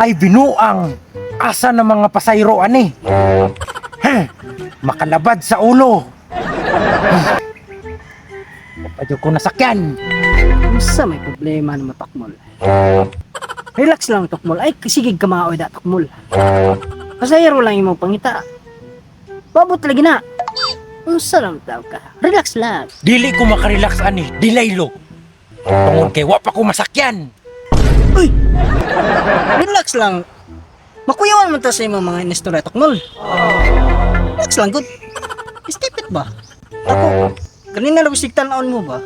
Ay binuang, asa na mga pasayro ani? Heh, makalabad sa ulo. Padyo ko nasakyan. Unsa may problema na matakmol? Relax lang, Tukmol. Ay, sige kamaoy da, Tukmol. Pasahero lang imong pangita. Babot lagi na. Unsa lang tao ka? Relax lang. Dili ko makarelax ani, dilaylo. Tungod kay wa pa ko masakyan. Uy! Relax lang. Makuyawan man ta sa imong mga inistorya, Tukmol. Relax lang, good. Step it ba? Ako, kanina lang sig tan-on mo ba?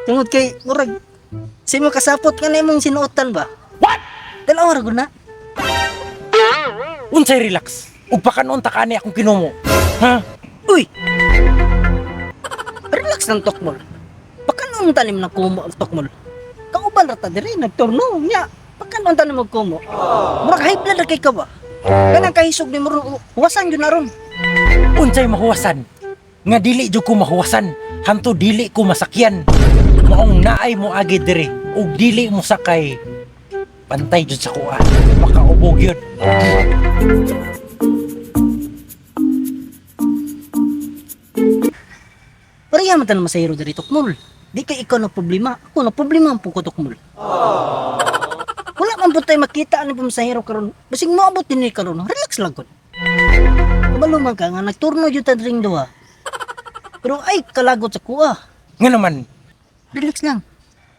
Tungod kay, murag, sa imong kasapot nga na imong sinuotan ba? What? Dalawa ra gud na. Unsay relax? Ug pakanon ta kani akong kinumo. Ha? Uy! Relax lang, Tokmol. Baka noon tanim na kumo, Tokmol. Kauban ra ta diri, nagturno niya. Baka noon tanim og kumo. Murag high blood ra kay ka ba? Kanang kahisog ni mo ron, huwasan yun na ron. Unsay mahuwasan? Nga dili jud ko mahuwasan, hanto dili ko masakyan. Maong naay mo agi diri ug dili mo sakay. Pantay jud sa kuha. Makaubog yun. Pareha man tanan masahiro diri, Tokmol. Di kay ikaw na problema. Ako na problema ang puko, Tokmol. Wala man po tayo makita ano po masahiro karon. Basig moabot din ni karon. Relax lang kun. Kabalo man ka nga nagturno jud ta dring duha. Pero ay kalagot sa kuha. Nga naman, Relax lang.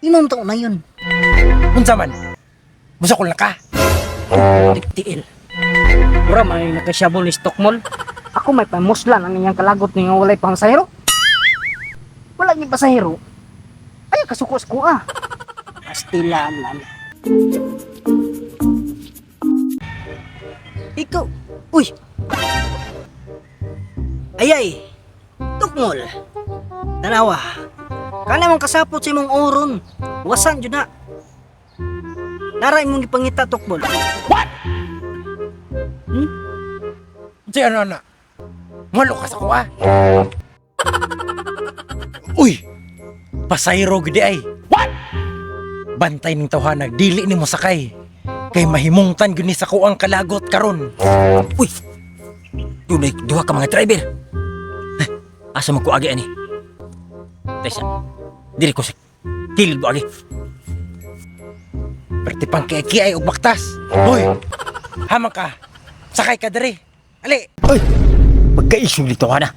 Inom to na yun. unsa man? Musakol na ka. Tiktiil. Mura may nakasyabol ni Stockmall. Ako may pamuslan ang iyang kalagot ni nga walay pamasahero. Wala ni pasahero. Ay, kasuko sa kuha. Pastila lang. Ikaw, uy! Ayay! Tukmol! Tanawa! Kana mong kasapot sa imong oron. Wasan jud na. Nara imong gipangita, Tukmol. Unsay ano na? Malo ka sa kuha. Uy! Pasayro gidi ay. What? Bantay ning tawhanag dili nimo sakay. Kay mahimungtan gyud ni sa kuang kalagot karon. Uy! Dunay duha ka mga driver. Eh, asa man ko agi ani? Tesa. Diri ko sa kilid mo agi. Perti pang kiay og baktas. Hoy! Hamang ka. Sakay ka diri. Ali. Uy! Pagkaisog dito ka na.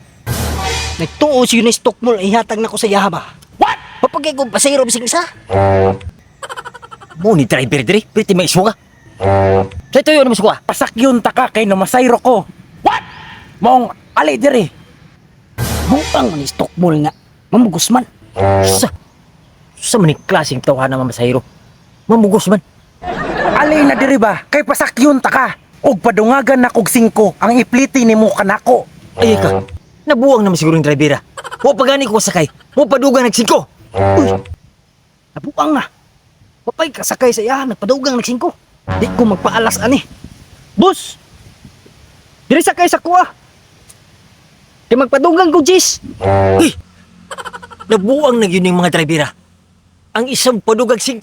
Nagtuo si Eunice Tokmol, ihatag na ko sa iya ba? What? Mapagay ko pasahero bising isa. Mo ni driver diri, perti may isuga. Sa tuyo na mo suga. Pasakyon ta ka kay namasayro ko. What? Maong ali diri. Butang man ni Stockmall nga. Mamugos man. Sa sa man ni klaseng tawhana mamasahero. Mamugos man. Ali na diri ba? Kay pasakyon ta ka. Og padungagan na kog singko ang ipliti nimo kanako. Ay ka. Nabuang naman siguro yung driver. Ah. Wa pa gani ko sakay. Mo padugang nagsingko. Uy! Nabuang na. Papay kasakay sa iya, nagpadugang nagsingko. Di ko magpaalas ani. Boss! Diri sakay sa kuha. Di magpadugang ko, Jis. Uy! Nabuang na yun yung mga driver. Ah. Ang isang padugag 5.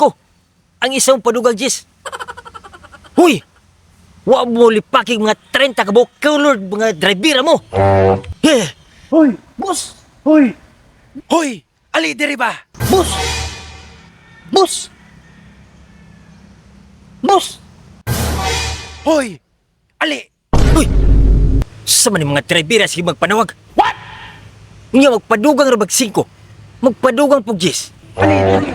Ang isang padugag 10. Huy! Wa mo lipaking mga 30 ka buok colored mga driver mo. Eh, Hoy! Boss! Hoy! Hoy! Ali diri ba? Boss! Boss! Boss! Hoy! Ali! Uy! Sa man yung mga driver sige magpanawag. What? Unya magpadugang rabag 5. Magpadugang pug 10. Ali diri.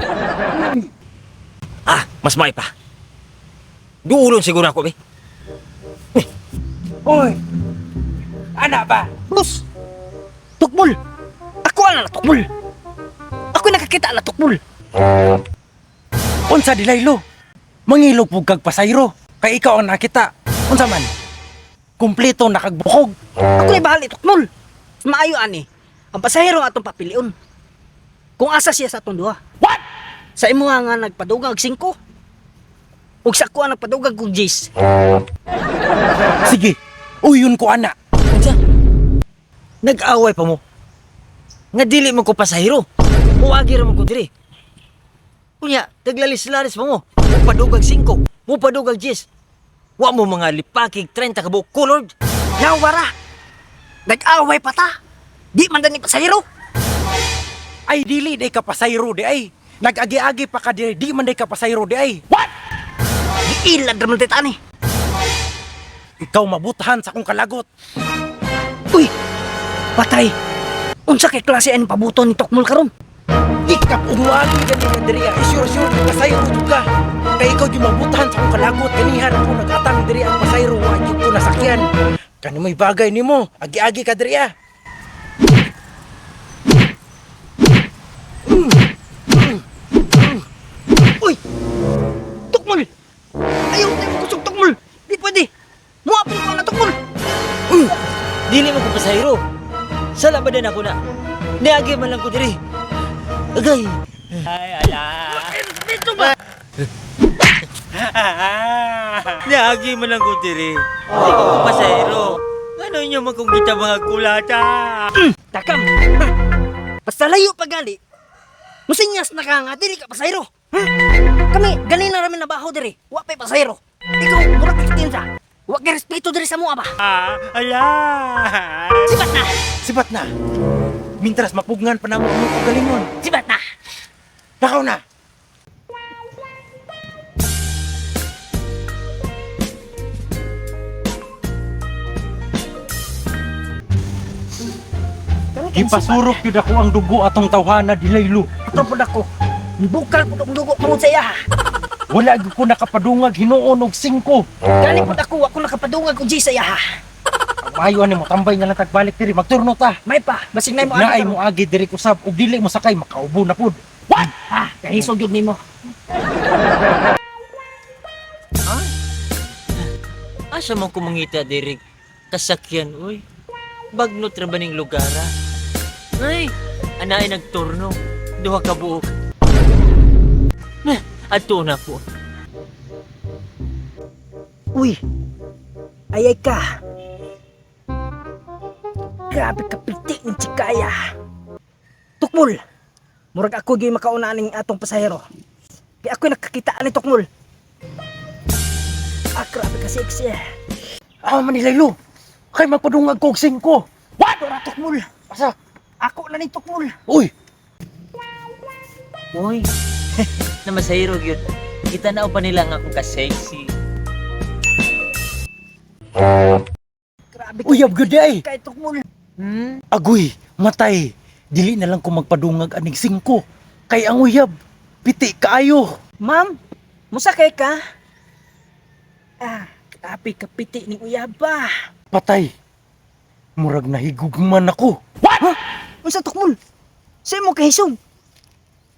Ah, mas may pa. Duulon siguro ako, be. Hoy! Ana ba? Boss! Tukmol! Ako ana na tukmol! Ako nakakita na tukmol! Unsa dilaylo? Mangilog pug kag pasayro. Kay ikaw ang nakita. Unsa man? Kumpleto na kag bukog. Ako na bahali tukmol! Maayo ani. Ang pasahero ang atong papilion. Kung asa siya sa atong duha. What? Sa imo nga nagpadugag 5. Ug sa ako ang nagpadugag og 10. Sige. Uyon ko ana. Unsa? Nag-away pa mo. Nga dili man ko pasahero. Muagi ra man ko diri. Unya, naglalis-lalis pa mo. Mupadugag 5, mupadugag 10. Wa mo mga lipakig 30 ka buok colored. Yawara! Nag-away pa ta! Di man dani pasahero! Ay dili day ka pasayro di ay. Nag-agi-agi pa ka diri, di man day ka pasayro di ay. What? Giilad ra man tay ani. Ikaw mabutahan sa akong kalagot. Uy! Patay! Unsa kay klase ang pabuto ni Tokmol karon? Ikap ug moagi gani nga diri ah. Sure sure pasayro jud ka. Kay ikaw jud mabutahan sa akong kalagot kanihan ako nagatang diri ang pasayro wa jud ko nasakyan. Kani may bagay nimo, agi-agi ka diri ah. Uy! Tokmol! Ayaw tayo kusog Tokmol! Di pwede! Muapil ko na Tokmol! Dili man ko pasahero. Sala ba din ako na? Niagi man lang ko diri. Agay. Ay, ala. Dito ba? Niagi man lang ko diri. Di ko ko pasahero. Ano inyo man kung kita mga kulata? Takam! Ha? Basta layo pa gali. Musinyas na ka nga, dili ka pasahero. Ha? Kami, ganina ramin nabaho diri. Wa pa'y pasahero. Ikaw, murag sa. Wa kay respeto diri sa mua ba? Ah, ala. Sibat na! Sibat na. Mintras mapugngan pa namo ang kagalingon. Sibat na! Nakaw na. Gipasurok yun ako ang dugo atong tawhana dilaylo. Ato pod ako. Bukal pod ang dugo tungod sa iya. Wala gyud ko nakapadungag hinuon og 5. Gani pod ako, ako nakapadungag og G sa iya. Maayo ani mo tambay na lang tagbalik diri magturno ta. May pa, basig na mo Naay mo agi diri kusab ug dili mo sakay makaubo na pud. What? Ha, kahisog gyud nimo. Asa man kumangita diri kasakyan uy. Bagnot ra ba ning lugar ah? Ay, anaay nagturno. Duha ka buok. Nah, adto na ko. Uy. Ayay ka. Grabe ka piti ng tsikaya. Tukmol. Murag ako gyud makauna ning atong pasahero. Kay ako'y nakakita ani Tukmol. Ah, grabe ka sexy. Ah man dilaylo. Kay magpadungag ko og 5. What? Ora Tukmol. Asa? Ako na ni Tukmol. Uy, Uy, namasahiro gyud. Kita na pa nila nga akong ka-sexy. Grabe ka uyab gyud ay. kay Tukmol. Hmm? Agoy, matay. Dili na lang ko magpadungag aning 5. Kay ang uyab piti kaayo. Ma'am, musakay ka? Ah, grabe ka piti ning uyaba. Patay. Murag nahigugman ako. Unsa Tukmol? Sa imo kahisog.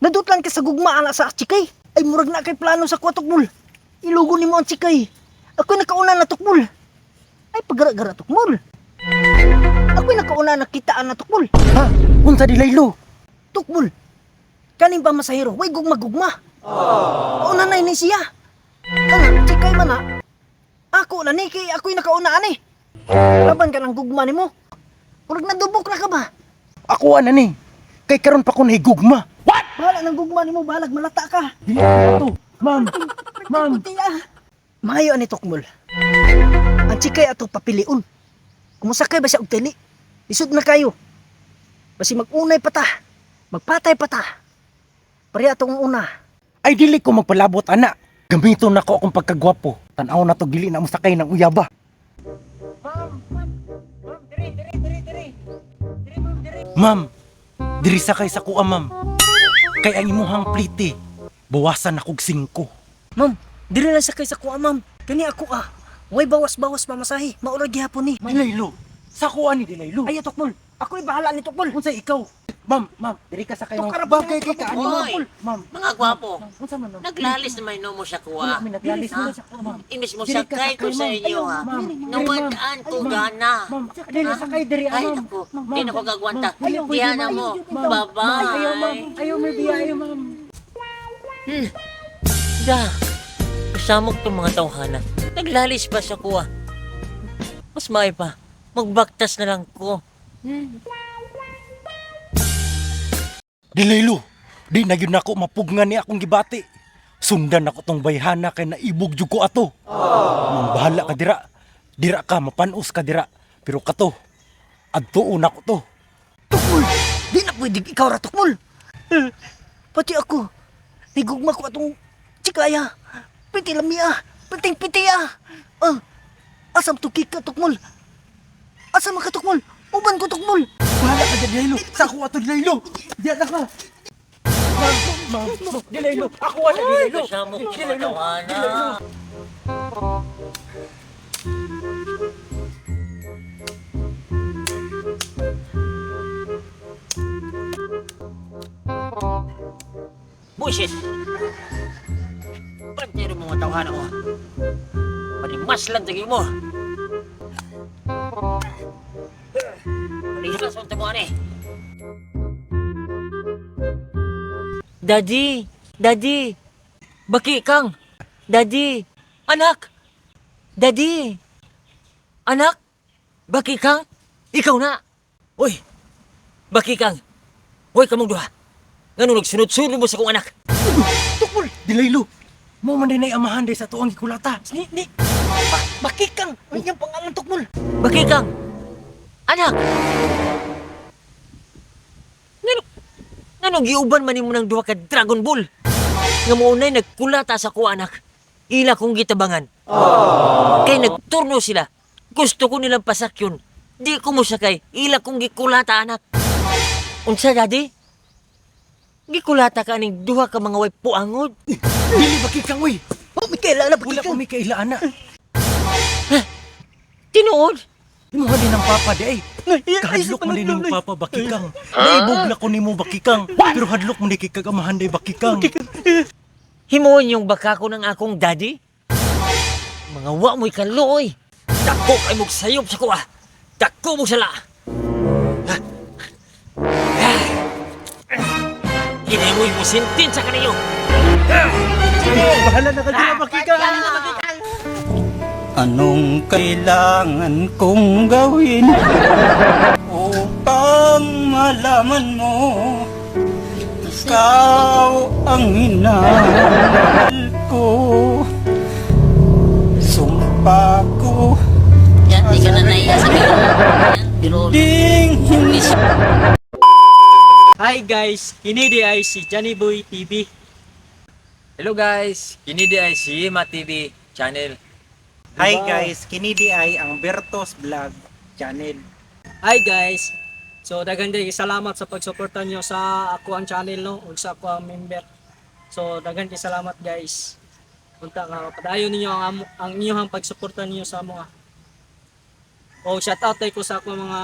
Nadutlan ka sa gugma ana sa tsikay. Ay murag na kay plano sa kuha Tukmol. Ilugo nimo ang tsikay. Ako'y nakauna na Tukmol. Ay pagara-gara Tukmol. Ako'y nakauna na kitaan na Tukmol. Ha? Unsa dilaylo? Tukmol. Kaning ba masahero? Way gugma-gugma. Una na ini siya. Kana tsikay man na. Ako na ni kay ako'y nakauna ani. Laban ka ng gugma nimo. Murag nadubok na ka ba? Ako ana ni. Kay karon pa ko nahigugma. What? Bahala ng gugma nimo, bahalag malata ka. Dili ko to. Ma'am, ma'am. Puti ah. Maayo ani Tukmol. Ang tsikay ato papiliun. Kumusakay ba siya og tili? Lisod na kayo. Basi magunay pa ta. Magpatay pa ta. Pare atong una. Ay dili ko magpalabot ana. Gamiton nako akong pagkagwapo. Tan-aw na to dili na mo sakay ng uyaba. Ma'am, diri sakay sa kuha ma'am. Kay ang imuhang plite, bawasan akog 5. Ma'am, diri lang sakay sa kuha, ma'am. Kani ako ah. Way bawas-bawas mamasahe. Maura gihapon ni. Dilaylo, sa kuha ni Dilaylo. Ay Tukmol. Ako'y bahala ni Tukmol. Unsa ikaw? Ma'am, ma'am, diri ka sakay ma'am. Tukara, Bagay kay ka ani ma'am. Oy! Ma'am, Mga gwapo, unsa man ma'am? naglalis naman mo sa Wala kuha. mi naglalis Ha? mo sa kuha ma'am. Imbis mo Diri ka sakay ko sakay, sa ma'am. inyo Ayaw, ha. ma'am. Diri, ma'am. Nawadaan ko Ay, ma'am. gana. Ma'am, dili Ha? sakay diri ah, Ay, ma'am. naku, Ma'am, di na ko gagwanta. ma'am, ayaw, Diyan ma'am. na mo. Ma'am, Bye-bye. Ayaw ma'am, ayaw may biya, ayaw ma'am. Da, kasamok tong mga tawhana. Naglalis pa sa kuha. Mas maay pa. Magbaktas na lang ko. Dilaylo, di na gyud nako mapugngan ni akong gibati. Sundan ako tong bayhana kay naibog jud ko ato. Mong bahala ka dira. Dira ka mapanos ka dira. Pero kato, adtuon nako to. Tukmol! Di na pwede ikaw ra, Tukmol! Pati ako, nigugma ko atong chikaya. Piti lamia, piting piti ah. Ah, asam tukik ka, Tukmol. Asa man ka, Tukmol? Uban ko, Tukmol. Bahala ka dyan, Dilaylo. Sa ako ato, Dilaylo. Diyan na ka. Ma'am, ma'am, Dilaylo. Ako wala, Dilaylo. Kasama ko mga tawana. Bullshit! Pantero mga tawhana ko. Panimas lang tagi mo. Panimas lang tamo ani. Daddy! Daddy! Baki kang! Daddy! Anak! Daddy! Anak! Baki kang! Ikaw na! Uy! Baki kang! Uy, kamong duha! Ngano nagsunod-sunod mo sa kong anak? Tukmol, Dilaylo. Mo man din ay amahan day sa tuang gikulata. Ni, bakikang, ang iyang pangalan, Tukmol. Baki kang! Anak! Ngano, ngano giuban man nimo ng duha ka Dragon Ball? Nga maunay nagkulata sa ko anak. Ila kong gitabangan. Kay nagturno sila. Gusto ko nilang pasakyon. Di ko mosakay. Ila kong gikulata anak. Unsa, Daddy? Gikulata ka aning duha ka mga way puangod. Dili baki kang, uy. Oh, may kailangan Wala ko bakikang. may kaila, ana. Tinuod. Imuha din ang papa di ay. Kahadlok man din mo papa bakikang. Naibog na ko nimo bakikang. Pero hadlok mo ni kay kag-amahan day bakikang. Himuon yung baka ko ng akong daddy? Mga wa mo'y kaluoy. Dako kay mong sayop sa kuha. Dako mong sala. Hindi mo'y musintin sa kaniyo. Bahala na ka dyan, bakikang. Anong kailangan kong gawin upang malaman mo ikaw ang hinahal ko? Sumpa ko Yan, di ka na naiya sa Pero, ding hindi Hi guys, kini di ay si Johnny Boy TV. Hello guys, kini di ay si Yema TV channel. Hi guys, kini di ay ang Bertos Vlog channel. Hi guys. So daghan kay salamat sa pagsuporta niyo sa ako ang channel no ug sa ako ang member. So daghan kay salamat guys. Unta nga padayon ninyo ang inyong pagsuporta niyo sa amo. O shout out tay ko sa ako mga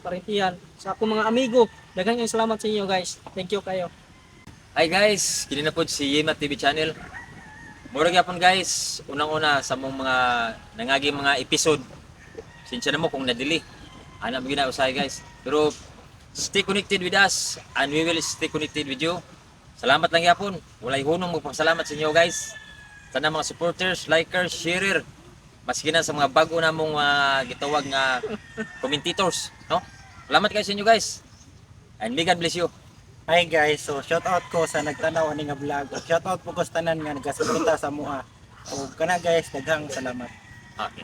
parentihan, sa ako mga amigo. Daghan kay salamat sa inyo guys. Thank you kayo. Hi guys, kini na pod si Yema TV channel. Mura gyapon guys, unang-una sa mong mga nangagi mga episode. Sinsya na mo kung nadili. Ana mo gina usahay guys. Pero stay connected with us and we will stay connected with you. Salamat lang gyapon. Walay hunong magpasalamat sa inyo guys. Sana mga supporters, likers, sharer. Maski na sa mga bago na mong gitawag nga commentators, no? Salamat kayo sa inyo guys. And may God bless you. Hi guys, so shout out ko sa nagtanaw ani nga vlog. Shout out po ko sa tanan nga nagasuporta sa mua. O kana guys, daghang salamat. Okay.